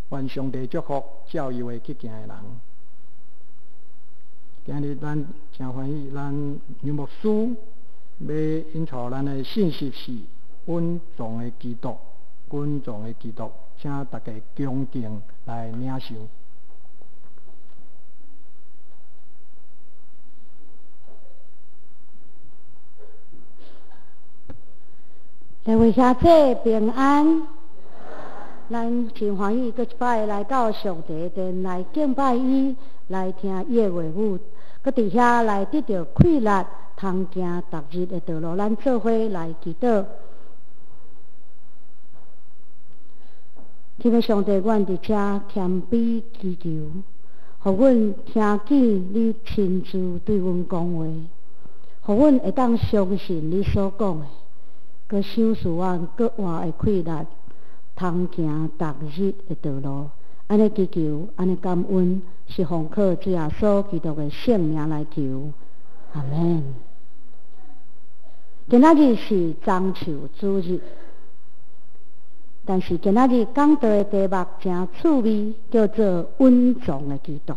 願上帝祝福照伊話去行的人。今日咱誠歡喜，咱牛牧師欲引導咱的信息是隱藏的基督，隱藏的基督，請大家恭敬來領受。各位兄弟平安，咱真歡喜，閣一擺來到上帝殿來敬拜伊，來聽伊的話語，閣佇遐來得著氣力，通行逐日的道路。咱做伙來祈禱。天父上帝，阮佇遮謙卑祈求，予阮聽見你親自對阮講話，予阮會當相信你所講的，閣賞賜阮閣活的氣力，通行逐日的道路。按呢祈求，按呢感恩，是奉靠主耶穌基督的聖名來求。阿門。今仔日是棕樹主日，但是今仔日講道的題目誠趣味，叫做隱藏的基督。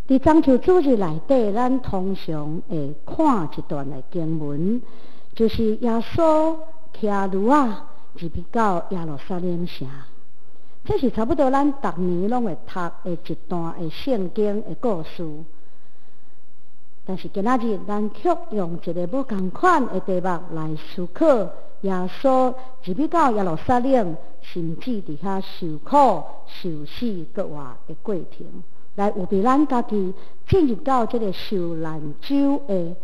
佇棕樹主日內底，咱通常會看一段的經文，就是耶穌騎驢仔入去到耶路撒冷城。這是差不多咱逐年攏會讀的一段的聖經的故事。但是今仔日，咱卻用一个無仝款的題目來思考耶穌入去到耶路撒冷，甚至佇遐受苦、受死、閣活的過程，來預備咱家己進入到這个受難周的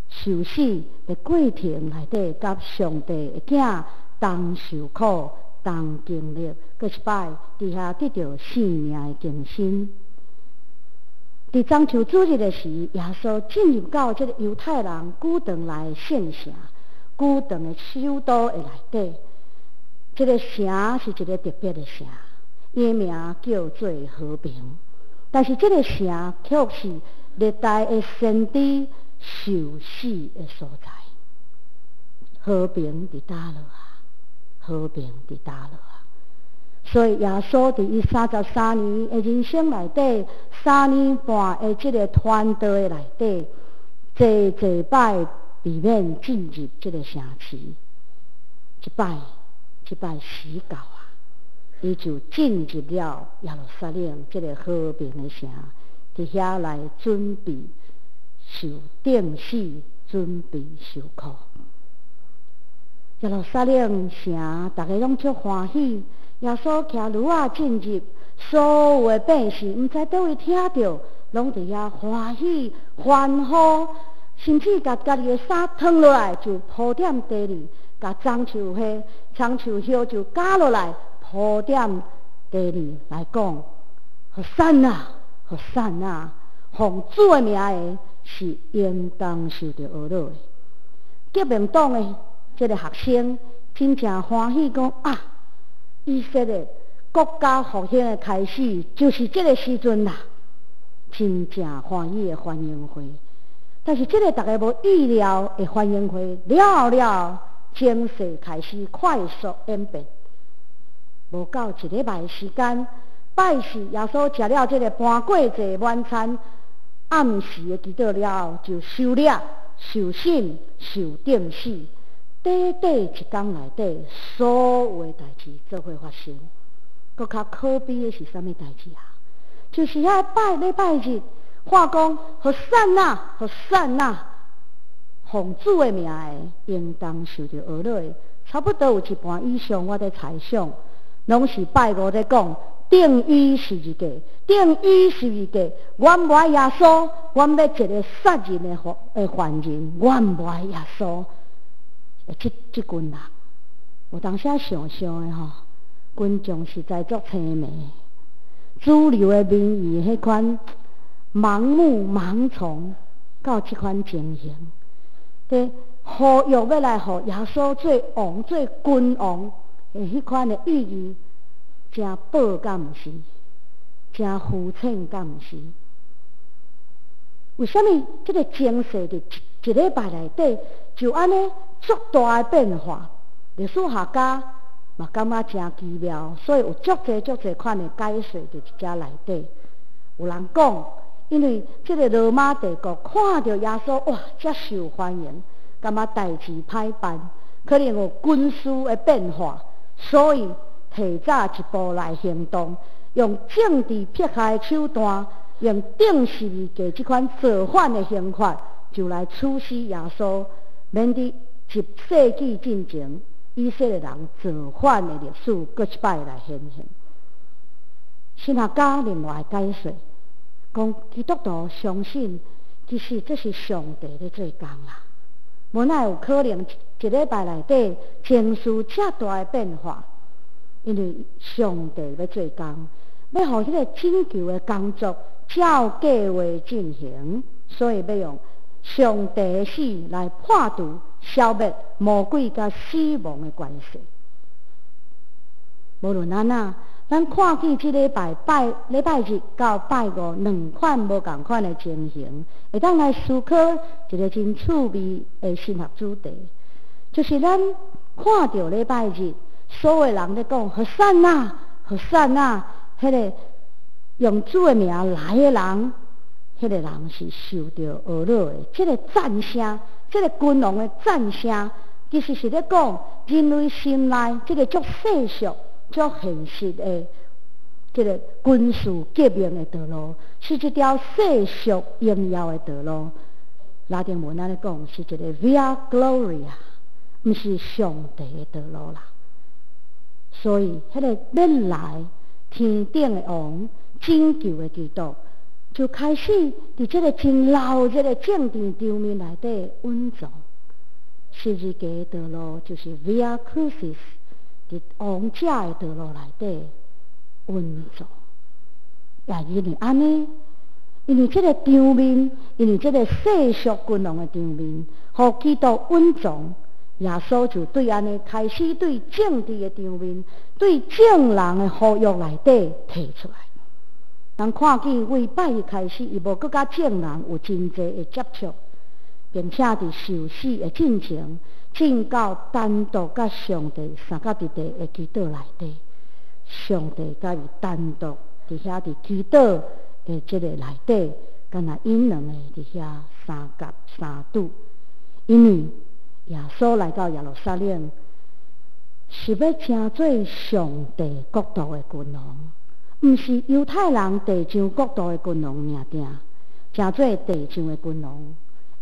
受死的過程內底，佮上帝的囝同受苦、同經歷，閣一擺佇遐得著生命的更新。佇棕樹主日的時，耶穌進入到這个猶太人舉堂來的聖城，舉堂的首都的內底。這个城是一个特別的城，伊的名叫做和平。但是這个城卻是歷代的先知受死的所在。和平佇佗落啊？和平佇佗落啊？所以耶穌佇伊33年的人生內底，三年半的這个傳道的內底，濟濟擺避免進入這个城市。這擺，這擺時到啊，伊就進入了耶路撒冷這个和平的城，佇遐來準備受釘死，準備受苦。耶路撒冷城，逐家攏足歡喜。耶穌騎驢仔進入，所有的百姓毋知佗位聽著，攏佇遐歡喜歡呼，甚至共家己的衫脫落來就鋪踮地裡，共棕樹葉、棕樹葉就絞落來鋪踮地裡來講：和散那，和散那，奉主的名的是應當受著呵咾的。革命黨的這个學生真正歡喜講啊！以色列國家復興的開始就是這个時陣啦，真正歡喜的歡迎會。但是這个大家無意料的歡迎會了了，情勢開始快速演變。無夠一禮拜的時間，拜四耶穌食了這个盤過節晚餐，暗時的祈禱了後，就受掠、受審、受釘死。短短一工內底，所有的代誌做伙發生。閣較可悲的是啥物代誌啊？就是遐拜禮拜日，喊講和散那，和散那，奉主的名的，應當受著呵咾的。差不多有一半以上，我佇猜想，攏是拜五咧講，釘伊十字架，釘伊十字架，阮無愛耶穌，阮欲一个殺人的犯人，阮無愛耶穌。這這群人，有當時想像的吼，群眾實在足青迷，主流的民意彼款盲目盲從到這款情形，佇呼籲欲來予耶穌做王、做君王的彼款的意義，誠薄敢毋是？誠膚淺敢毋是？為啥物這个情勢佇一禮拜內底就按呢足大的變化？歷史學家嘛感覺誠奇妙，所以有足濟足濟款的解說佇遮內底。有人講，因為這个羅馬帝國看著耶穌哇，遮受歡迎，感覺代誌歹辦，可能有軍事的變化，所以提早一步來行動，用政治迫害的手段，用釘十字架這款造反的刑法，就來處死耶穌，免得一世紀進前以色列人造反的歷史，閣一擺來顯現。神學家另外解說，講基督徒相信，其實這是上帝咧做工啦。無哪有可能一禮拜內底情緒遮大的變化？因為上帝欲做工，欲予彼个拯救的工作照計劃進行，所以欲用上帝的死來破除、消滅魔鬼佮死亡的權勢。無論按怎，咱看見這禮拜拜禮拜日到拜五兩款無仝款的情形，會當來思考一个真趣味的神學主題，就是咱看著禮拜日所有人咧講和散那，和散那，彼个用主的名來的人，彼个人是受著呵咾的。這个讚聲，這个君王的讚聲，其實是咧講人類心內這个足世俗、足現實的這个軍事革命的道路，是一條世俗榮耀的道路。拉丁文按呢講，是一个 Via Gloria，毋是上帝的道路啦。所以，彼个欲來天頂的王拯救的基督，就開始佇這个真鬧熱的政治場面內底隱藏。十字架的道路就是 Via Crucis，佇王者的道路內底隱藏。也因為按呢，因為這个場面，因為這个世俗君王的場面，予基督隱藏，耶穌就對按呢開始對政治的場面，對眾人的呼籲內底提出來。咱看見為拜日開始，伊無閣佮眾人有真濟的接觸，並且佇受死的進前，進到單獨佮上帝相佮佇佇的祈禱內底，上帝佮伊單獨佇遐佇祈禱的這个內底，敢若𪜶兩个佇遐相佮相拄，因為耶穌來到耶路撒冷，是欲成做上帝國度的君王，毋是猶太人地上國度的君王爾定，成做地上的君王，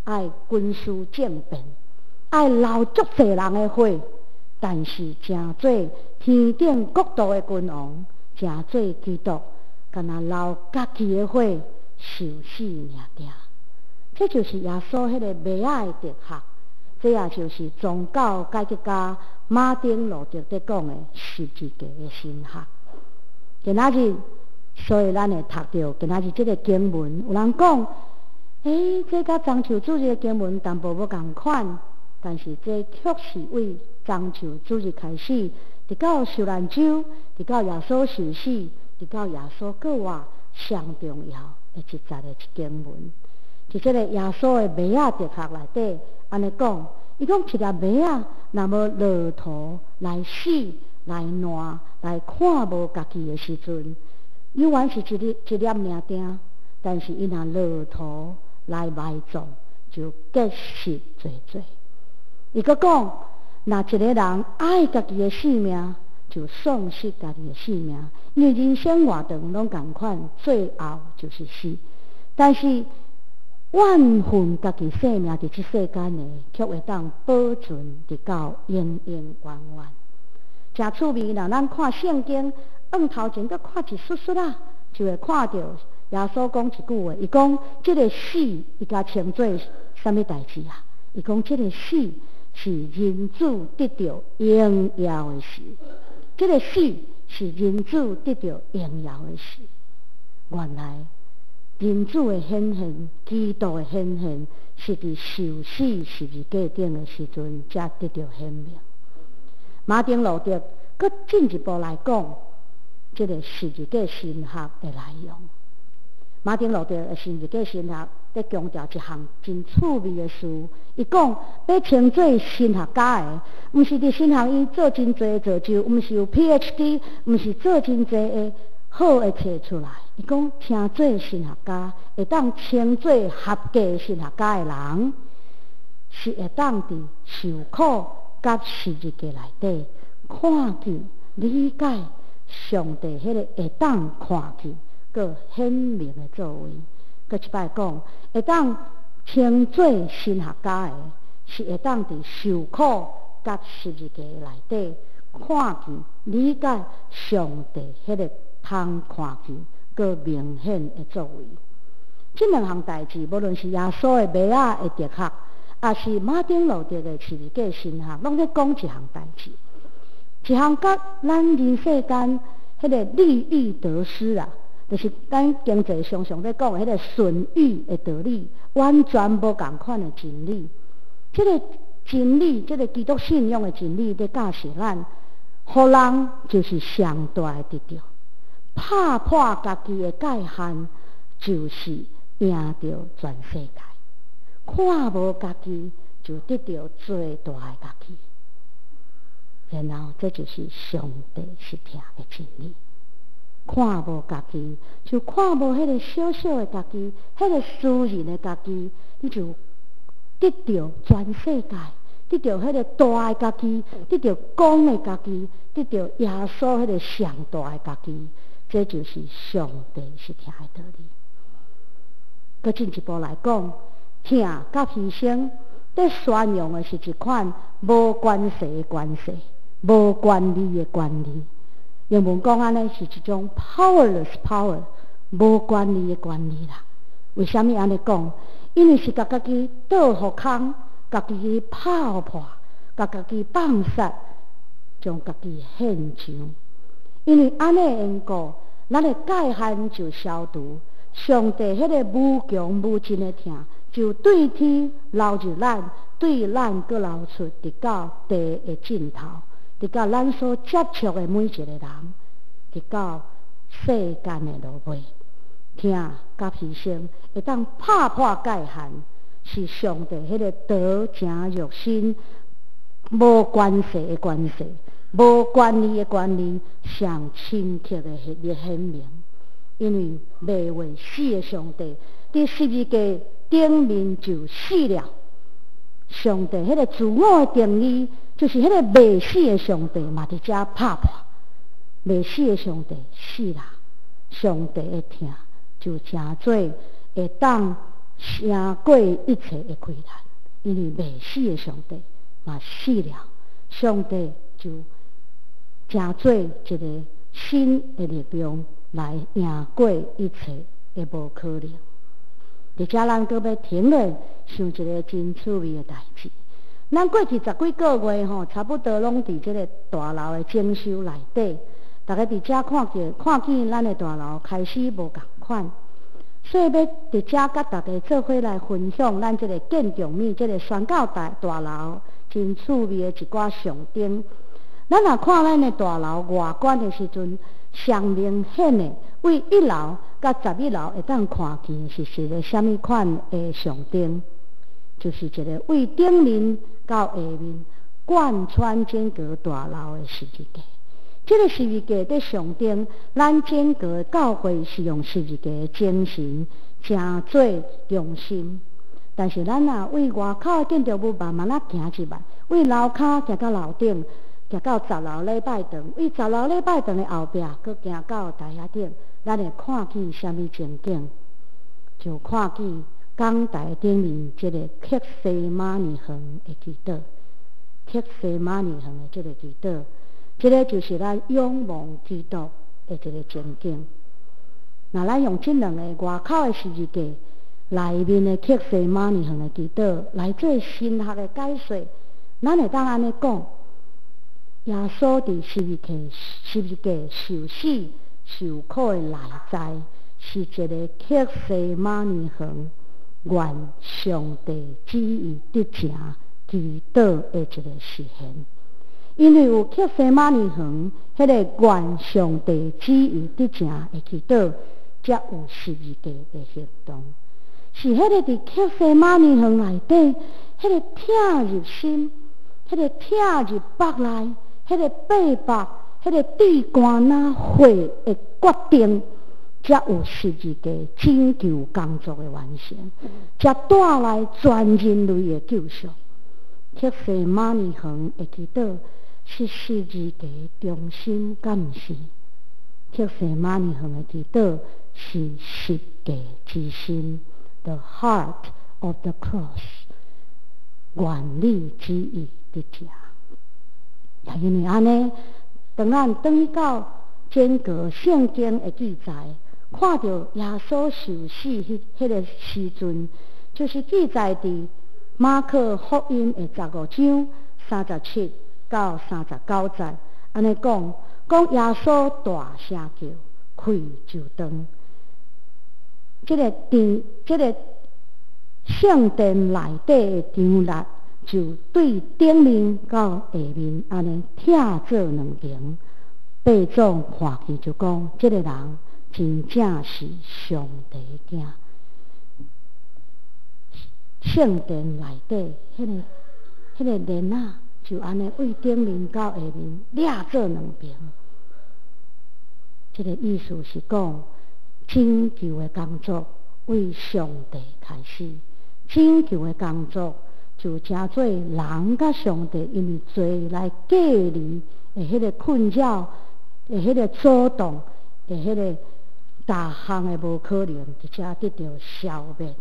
愛軍事政變，愛流足濟人的血，但是成做天頂國度的君王，成做基督，敢若流家己的血受死爾定。這就是耶穌彼个麥仔的哲學，這也就是宗教改革家馬丁路德佇講的十字架的神學。今仔日，所以咱會讀著今仔日這个經文，有人講，這佮棕樹主日的經文淡薄無仝款，但是這卻是為棕樹主日開始，直到受難週，直到耶穌受死，直到耶穌復活，上重要的一節的一經文。佇這个耶穌的麥仔哲學內底，按呢講，伊講一粒麥仔，若無落土來死、來爛、來看無家己的時陣，猶原是一粒一粒爾定，但是伊若落土來埋葬，就結實濟濟。伊閣講，若一个人愛家己的性命，就喪失家己的性命，因為人生偌長攏仝款，最後就是死。但是怨恨家己性命佇這世間的，卻會當保存直到永永遠遠。誠趣味，若咱看聖經，往頭前閣看一絲絲仔，就會看著耶穌講一句話，伊講這个死，伊共稱做啥物代誌啊？伊講這个死是人子得著榮耀的時，這个死是人子得著榮耀的時。原來人子的顯現，基督的顯現，是佇受死十字架頂的時陣，才得著顯明。馬丁路德閣進一步來講，這个十字架神學的內容。馬丁路德的十字架神學咧強調一項真趣味的事，伊講欲稱做神學家的，毋是佇神學院做真濟造就，毋是有 PhD，毋是做真濟的好的冊出來。伊講稱做神學家，會當稱做合格神學家的人，是會當佇受苦佮十字架內底看見、理解上帝彼个會當看見閣顯明的作為。閣一擺講，會當稱做神學家的，是會當佇受苦佮十字架內底看見、理解上帝彼个通看見閣明顯的作為。這兩項代誌，無論是耶穌的麥仔的哲學，抑是馬丁路德的十字架神學，攏咧講一項代誌，一項佮咱人世間彼个利益得失啊，就是咱經濟常常咧講的彼个損益的道理，完全無仝款的真理。這个真理，這个基督信仰的真理，咧教示咱，予人就是上大的得著，拍破家己的界限，就是贏著全世界。看無家己，就得著最大的家己。然後，這就是上帝是疼的真理。看無家己，就看無彼个小小的家己，彼个私人的家己，你就得著全世界，得著彼个大的家己，得著公的家己，得著耶穌彼个上大的家己。這就是上帝是疼的道理。閣進一步來講，疼佮犧牲，咧宣揚的是一款無權勢的權勢，無權力的權力。英文講按呢是一種 powerless power，無權力的權力啦。為啥物按呢講？因為是共家己倒予空，共家己拍破，共家己放殺，將家己獻上。因為按呢緣故，咱的界限就消除。上帝彼个無窮無盡的疼，就對天流入咱，對咱閣流出，直到地的盡頭，直到咱所接觸的每一個人，直到世間的落尾。疼佮犧牲會當拍破界限，是上帝彼個道成肉身，無權勢的權勢，無權力的權力，上深刻的顯明。因為未會死的上帝，佇十字架頂面就死了。上帝彼个自我的定義，就是彼个袂死的上帝嘛，佇遮拍破。袂死的上帝死啦，上帝的疼就成做會當勝過一切的困難，因為袂死的上帝嘛死了，上帝就成做一個新的力量來贏過一切的無可能。佇遮咱閣欲停落想一个真趣味的代誌。咱過去十幾个月吼，差不多攏佇這个大樓的整修內底，逐家佇遮看見咱的大樓開始無仝款，所以欲佇遮佮大家做伙來分享咱這个建築物、這个宣教大樓真趣味的一寡象徵。咱若看咱的大樓外觀的時陣，上明顯的對一樓佮11樓會當看見是一个啥物款的象徵，就是一个對頂面到下面貫穿整個大樓的十字架。這个十字架佇象徵咱整個教會是用十字架的精神成做中心。但是咱若對外口的建築物慢慢仔行入來，對樓跤行到樓頂，行到十樓禮拜堂，對十樓禮拜堂的後壁，閣行到台仔頂，咱會看見啥物情景？就看見講台頂面這个客西馬尼園的祈禱，客西馬尼園的這个祈禱，這个就是咱仰望基督的一个情景。若咱用這兩个外口的十字架，內面的客西馬尼園的祈禱來做神學的解說，咱會當按呢講：耶穌佇十字架受死受苦的內在，是一个客西馬尼園願上帝旨意得成祈禱的一个實現。因為有客西馬尼園彼个願上帝旨意得成的祈禱，才有十字架的行動。是彼个佇客西馬尼園內底，彼个疼入心，彼个疼入腹內，彼个擘腹，彼个志肝若血的決定，才有十字架拯救工作的完成，才帶來全人類的救贖。客西馬尼園的祈禱是十字架中心，敢毋是？客西馬尼園的祈禱是十架之心，The heart of the cross，原理之一佇遮。也因為按呢，當咱轉去到整個聖經的記載，看著耶穌受死彼個時陣，就是記載佇馬可福音的15章37到39節，按呢講，講耶穌大聲叫，氣就斷。這个殿，這个聖殿內底的張幔就對頂面到下面按呢拆做兩爿。百眾看見就講，這个人真正是上帝囝。聖殿內底彼个簾仔就按呢對頂面到下面裂做兩爿。這个意思是講，拯救的工作對上帝開始，拯救的工作就成做人佮上帝因為罪來隔離的彼个困擾的彼个阻擋的彼个逐項的無可能，佇遮得著消滅。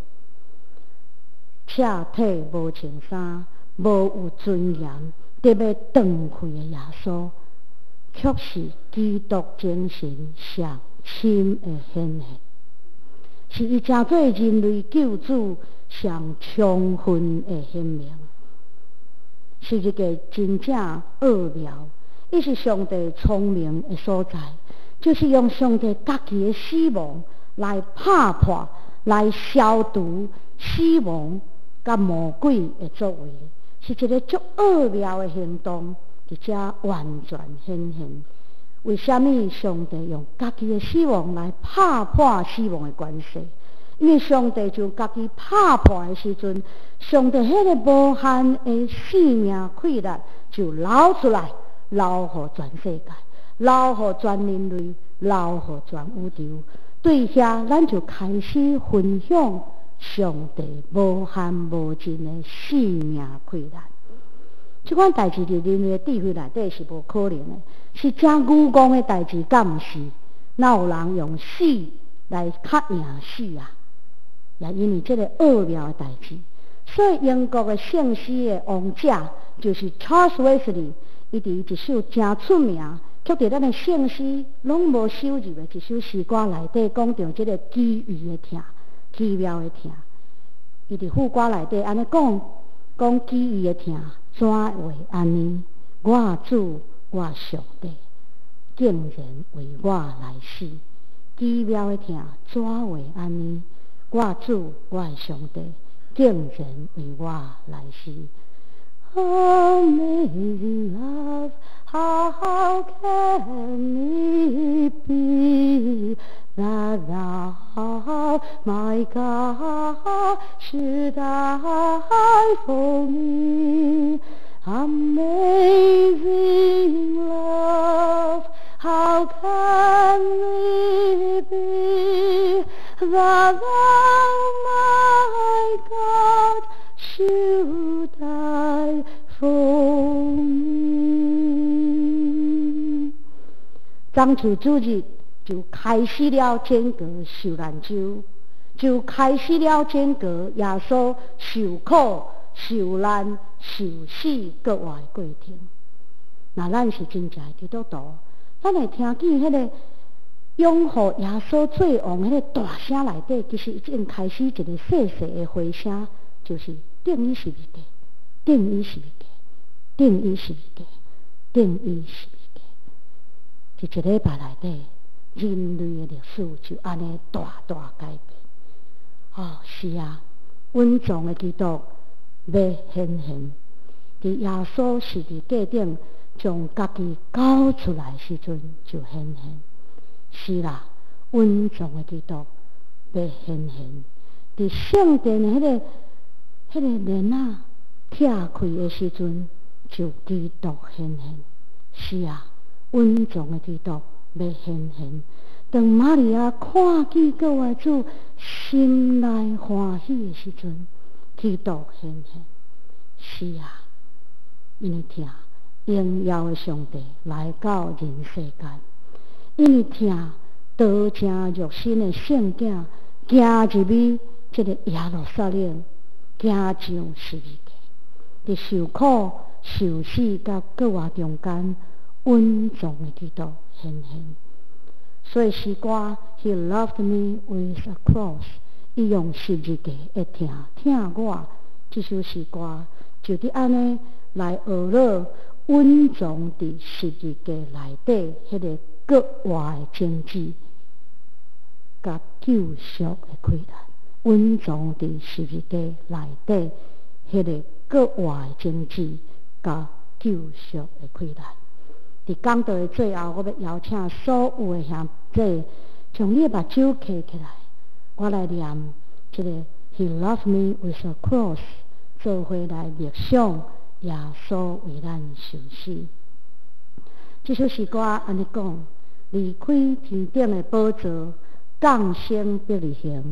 赤體無穿衫、無有尊嚴、得欲斷氣的耶穌，卻是基督精神上深的顯現，是伊成做人類救主上充分的顯明，是一個真正奧妙，伊是上帝聰明的所在，就是用上帝家己的死亡來拍破、來消除死亡佮魔鬼的作為，是一个足奧妙的行動，佇遮完全顯現。為啥物上帝用家己的死亡來拍破死亡的權勢？因為上帝將家己拍破的時陣，上帝彼个無限的生命氣力就流出來，流予全世界，流予全人類，流予全宇宙。對遐，咱就開始分享上帝無限無盡的生命氣力。這款代誌佇人類的智慧內底是無可能的，是誠愚戇的代誌，敢毋是？哪有人用死來較贏死啊？也因為這个奧妙的代誌，所以英國的聖詩的王者就是 Charles Wesley，伊佇伊一首誠出名，卻佇咱的聖詩攏無收入的一首詩歌內底，講著這个奇異的疼，奇妙的疼。伊佇副歌內底按呢講，講奇異的疼，怎會按呢？我主，我上帝，竟然為我來死！奇妙的疼，怎會按呢？我主，我的上帝，竟然為我來死！Amazing love, how can it be that thou, my God, should die for me? Amazing love, how can it be that thou, my God, should die for me？棕樹主日就開始了整個受難週，就開始了整個耶穌受苦、受難、受死、閣活的過程。若咱是真正的基督徒，咱會聽見彼个擁護耶穌做王彼个大聲內底，其實已經開始一個細細的回聲，就是釘伊十字架，釘伊十字架，釘伊十字架，釘伊十字架。佇一禮拜內底，人類的歷史就按呢大大改變。哦，是啊，隱藏的基督欲顯現，佇耶穌十字架頂將家己交出來時陣就顯現。是啦，隱藏的基督欲顯現。佇聖殿的彼個簾仔拆開的時陣，就基督顯現。是啊，隱藏的基督欲顯現。當瑪利亞看見閣活主，心內歡喜的時陣，基督顯現。是啊，因為疼榮耀的上帝來到人世間，因為疼道成肉身的聖囝行入去這个耶路撒冷，行上十字架，佇受苦、受死佮復活中間，隱藏的基督顯現。所以詩歌，He loved me with a cross，伊用十字架的疼疼我。這首詩歌就佇按呢來學了隱藏佇十字架內底彼个閣活的種子，佮救贖的氣力。隱藏佇十字架內底彼个閣活的種子，佮救贖的氣力。佇講道的最後，我欲邀請所有的兄弟，將你的目睭閉起來，我來念這个 He loved me with a cross，做伙來默想耶穌為咱受死。這首詩歌按呢講：離開天頂的寶座，降生伯利恆，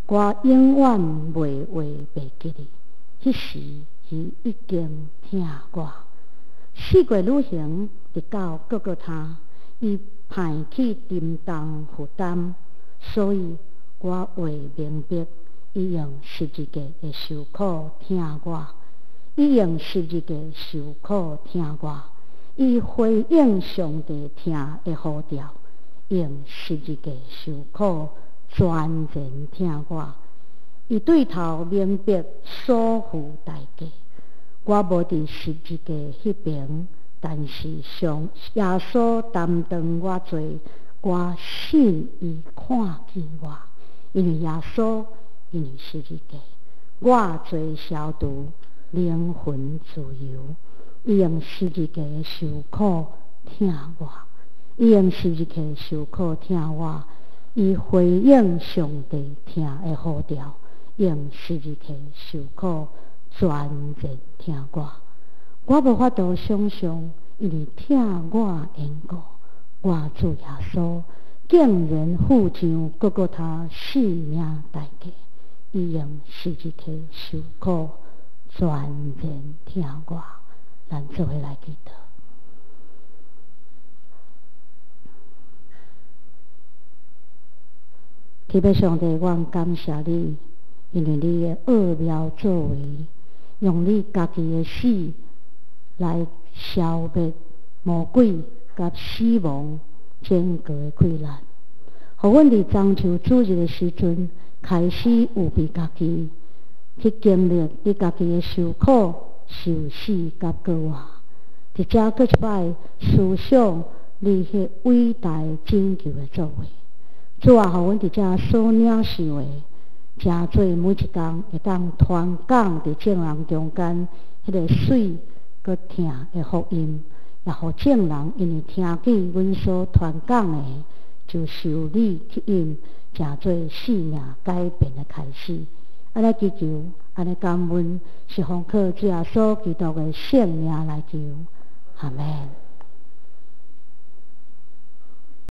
我永遠袂會袂記得。彼時，伊已經疼我。四國旅行，直到各各他，伊派去沉重負擔，所以我會明白，伊用十字架的受苦疼我，伊用十字架受苦疼我，伊回應上帝疼的呼召，用十字架受苦全然疼我，伊對頭明白所付代價。我無佇十字架彼邊，但是上耶穌擔當我罪，我信伊看見我，因為耶穌，因為十字架，我罪消除，靈魂自由。伊用十字架受苦疼我，伊用十字架受苦疼我，伊回應上帝疼的呼召，用十字架受苦全然疼我。我無法度想像，因為疼我的緣故，我主耶穌竟然付上各各他性命代價，伊用十字架受苦全然疼我。咱做伙來祈禱。天父上帝，我感謝你，因為你的奧妙作為，用你家己的死來消滅魔鬼佮死亡整個的氣力，予阮佇中秋主日的時陣，開始預備家己去經歷你家己的受苦、受死佮復活。佇遮閣一擺思想你彼偉大拯救的作為，主啊，予阮佇遮所領受的，成做每一工會當傳講佇眾人中間彼个媠閣疼的福音，也予眾人因為聽見阮所傳講的，就受你吸引，成做生命改變的開始。按呢祈求，按呢感恩，是奉靠主耶穌基督的聖名來求，阿們。